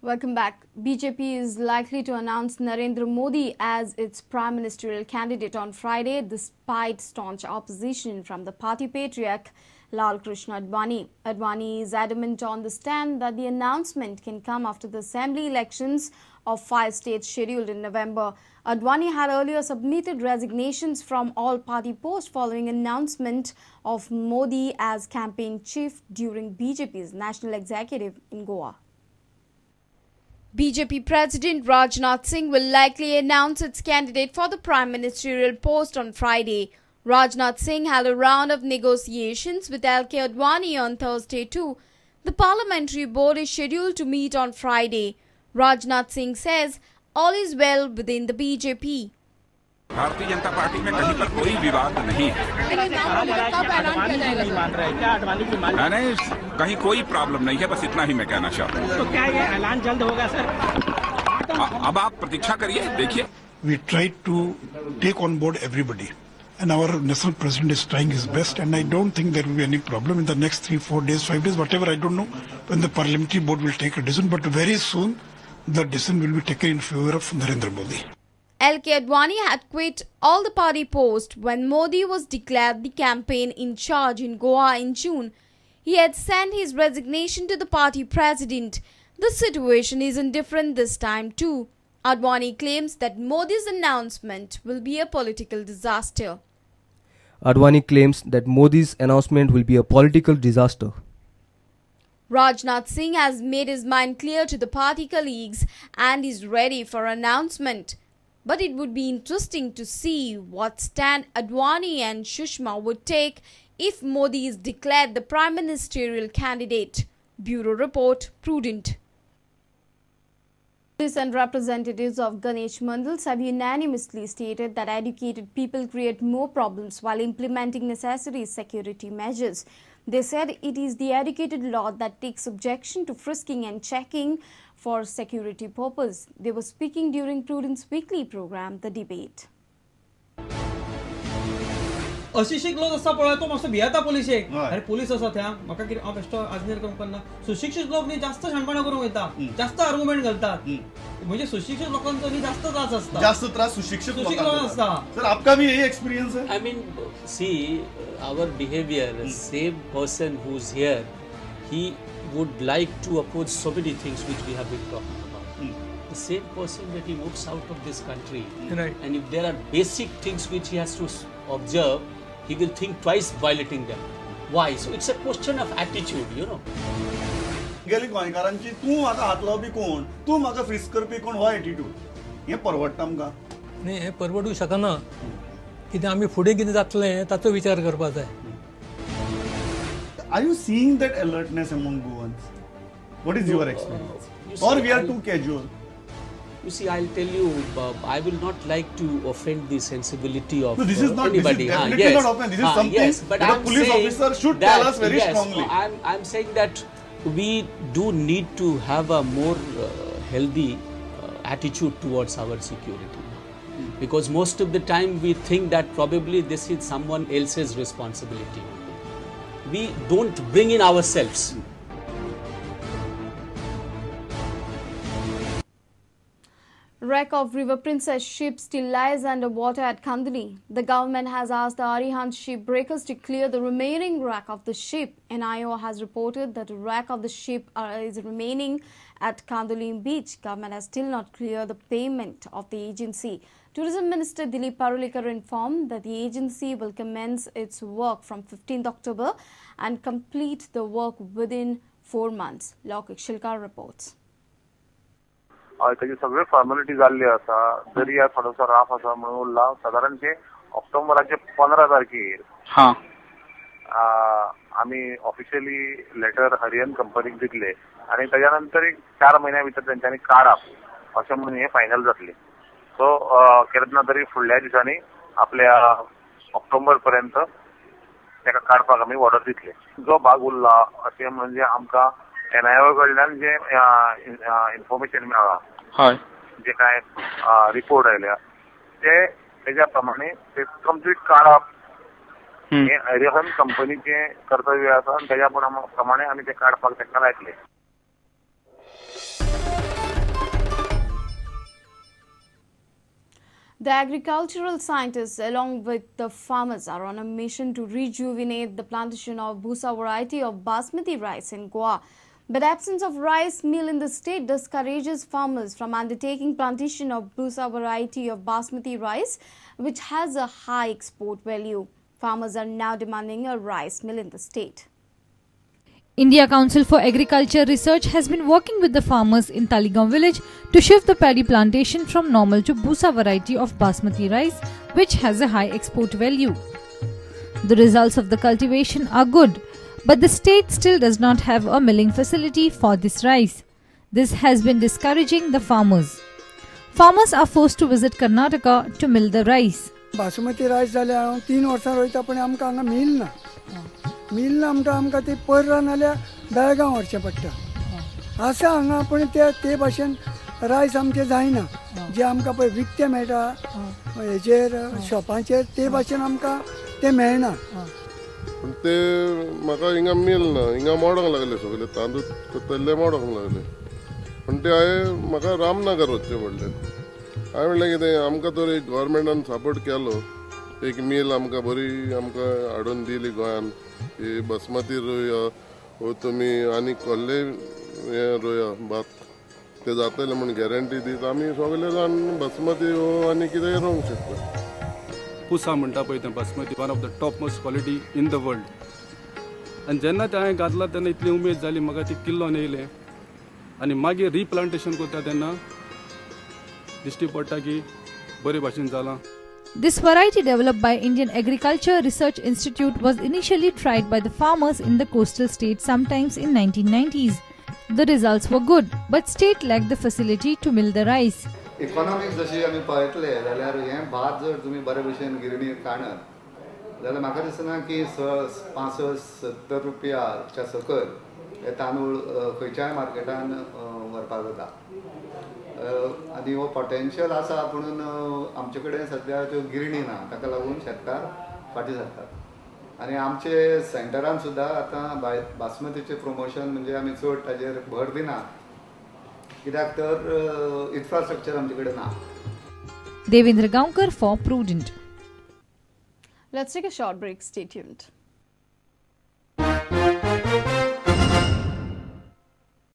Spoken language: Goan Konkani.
Welcome back. BJP is likely to announce Narendra Modi as its prime ministerial candidate on Friday, despite staunch opposition from the party patriarch Lal Krishna Advani. Advani is adamant on the stand that the announcement can come after the assembly elections of 5 states scheduled in November. Advani had earlier submitted resignations from all party posts following announcement of Modi as campaign chief during BJP's national executive in Goa. BJP President Rajnath Singh will likely announce its candidate for the prime ministerial post on Friday. Rajnath Singh had a round of negotiations with L.K. Advani on Thursday too. The parliamentary board is scheduled to meet on Friday. Rajnath Singh says all is well within the BJP. Bharatiya Janata party में कहीं पर कोई विवाद नहीं है। नहीं, कहीं कोई प्रॉब्लम नहीं है, बस इतना ही मैं कहना चाहता हूँ। तो क्या ये ऐलान जल्द होगा सर? अब आप प्रतीक्षा करिए, देखिए। We try to take on board everybody, and our national president is trying his best, and I don't think there will be any problem in the next 3, 4 days, 5 days, whatever, I don't know when the parliamentary board will take a decision, but very soon the decision will be taken in favor of Narendra Modi. L.K. Advani had quit all the party posts when Modi was declared the campaign in charge in Goa in June. He had sent his resignation to the party president. The situation isn't different this time too. Advani claims that Modi's announcement will be a political disaster. Advani claims that Modi's announcement will be a political disaster. Rajnath Singh has made his mind clear to the party colleagues and is ready for announcement. But it would be interesting to see what stand Advani and Sushma would take if Modi is declared the prime ministerial candidate. Bureau Report, Prudent. Police and representatives of Ganesh Mandals have unanimously stated that educated people create more problems while implementing necessary security measures. They said it is the educated lot that takes objection to frisking and checking for security purpose. They were speaking during Prudent's weekly program, The Debate. अशिक्षित लोक आसा पळय तो मातसो भियेता पोलिशेक, अरे पोलीस आसा थंय म्हाका कितें हांव बेश्टो आजनेर करूंक पडना. सुशिक्षित लोक न्ही जास्त शाणपणां करूंक वयता, जास्त आर्ग्युमेंट घालतात, म्हणजे सुशिक्षित लोकांचो न्ही जास्त त्रास आसता, जास्त त्रास सुशिक्षित लोकांचो आसता. सर आपका भी यही एक्सपीरियंस है? I mean see our behaviour, same person who is here, he would like to oppose so many things which we have been talking about. The same person that he moves out of this country, right, and if there are basic things which he has to observe, he will think twice violating them. Why? So it's a question of attitude, you know. गेली गोंयकारांची तूं म्हाका हात लावपी कोण, तूं म्हाका फ्रिस्क करपी कोण, हो एटिट्यूड हें परवडटा आमकां? न्ही, हें परवडूंक शकना. कितें आमी फुडें कितें जातलें ताचो विचार करपाक जाय. Are you seeing that alertness among Goans? What is your experience? Or we are too casual? You see, I'll tell you, I will not like to offend the sensibility of no, this is not, anybody. This is definitely yes. not offend. This is something yes, but that a police officer should that, tell us very yes, strongly. I'm saying that we do need to have a more healthy attitude towards our security. Because most of the time we think that probably this is someone else's responsibility. We don't bring in ourselves. Wreck of River Princess ship still lies underwater at Kandali. The government has asked the Arihant ship breakers to clear the remaining wreck of the ship. NIO has reported that the wreck of the ship is remaining at Kandali beach. Government has still not cleared the payment of the agency. Tourism Minister Dilip Parulekar informed that the agency will commence its work from 15th October and complete the work within 4 months. Lokik Shilkar reports. ताची सगळ्यो फॉर्मेलिटी जाल्ली आसा. दर्या थोडोसो राफ आसा म्हणून उरला. सादारणशे ऑक्टोबराचे 15 तारखेर आमी ऑफिशियली लेटर हरियन कंपनीक दितले आनी ताच्या नंतर एक 4 म्हयन्या भितर तेंच्यांनी काडप अशें म्हणून हें फायनल जातलें. सो केन्ना तरी फुडल्या दिसांनी आपल्या ऑक्टोबर पर्यंत ताका काडपाक आमी ऑर्डर दितले. जो भाग उरला अशें म्हणजे आमकां एनआयओ कडल्यान जे इन्फॉर्मेशन मेळ्ळा, जे काय रिपोर्ट आयल्या ते तेज्या प्रमाणे ते कंप्लीट काडप हें अरिहंत कंपनीचें कर्तव्य आसा आनी तेज्या प्रमाणे आमी ते काडपाक तांकां लायतले. The agricultural scientists along with the farmers are on a mission to rejuvenate the plantation of Bhusa variety of Basmati rice in Goa. But absence of rice mill in the state discourages farmers from undertaking plantation of Bhusa variety of Basmati rice, which has a high export value. Farmers are now demanding a rice mill in the state. India Council for Agriculture Research has been working with the farmers in Taleigao village to shift the paddy plantation from normal to Bhusa variety of Basmati rice, which has a high export value. The results of the cultivation are good, but the state still does not have a milling facility for this rice. This has been discouraging the farmers. Farmers are forced to visit Karnataka to mill the rice. Basmati rice जाल्यार हांव 3 वर्सां रोयता, पण आमकां हांगा मिल ना. मिल ना म्हणटा आमकां ती पर्रा नाल्यार बेळगांव व्हरचें पडटा. आसा हांगा, पण ते भाशेन रायस आमचें जायना. जे आमकां पळय विकतें मेळटा हेजेर शॉपांचेर, ते भाशेन आमकां तें मेळना. पूण ते म्हाका हिंगा मिल ना, हिंगा मोडोंक लागले सगळे तांदूळ तल्ले मोडोंक लागले. पूण ते हांवें म्हाका रामनगर वचचें पडलें. हांवें म्हणलें कितें आमकां तर एक गव्हर्मेंटान सपोर्ट केलो, एक मिल आमकां बरी आमकां हाडून दिली गोंयान, की बासमती रोया वो तुमी आनी कसलेय हें रोया भात ते जातले म्हूण गॅरंटी दित आमी सगळे जाण बासमती हो आनी कितेंय रोवंक शकता. पुसा म्हणटा पळय तें basmati, one of the top most quality in the world. आनी जेन्ना तें हांवें घातलां तेन्ना इतली उमेद जाली म्हाका, ती किल्लोन येयलें. आनी मागीर रिप्लांटेशन करता तेन्ना दिश्टी पडटा की बरे भाशेन जालां. This variety developed by Indian Agriculture Research Institute was initially tried by the farmers in the coastal state sometimes in 1990s. The results were good, but state lacked the facility to mill the rice. Economics जशी आमी पळयतले जाल्यार हें भात जर तुमी बरे भशेन गिरणीर काडत जाल्यार म्हाका दिसना की 65-70 रुपयाच्या सकयल हे तांदूळ खंयच्याय मार्केटान व्हरपाक जाता. आनी हो पोटेन्शियल आसा, पुणून आमचे कडेन सद्या त्यो गिरणी ना, ताका लागून शेतकार फाटीं सरतात. आनी आमचे सेंटरान सुद्दां आतां बासमतीचें प्रमोशन म्हणजे आमी चड ताजेर भर दिना, कित्याक तर इन्फ्रास्ट्रक्चर आमचे कडेन ना. Devendra Gaonkar for Prudent. Let's take a short break. Stay tuned.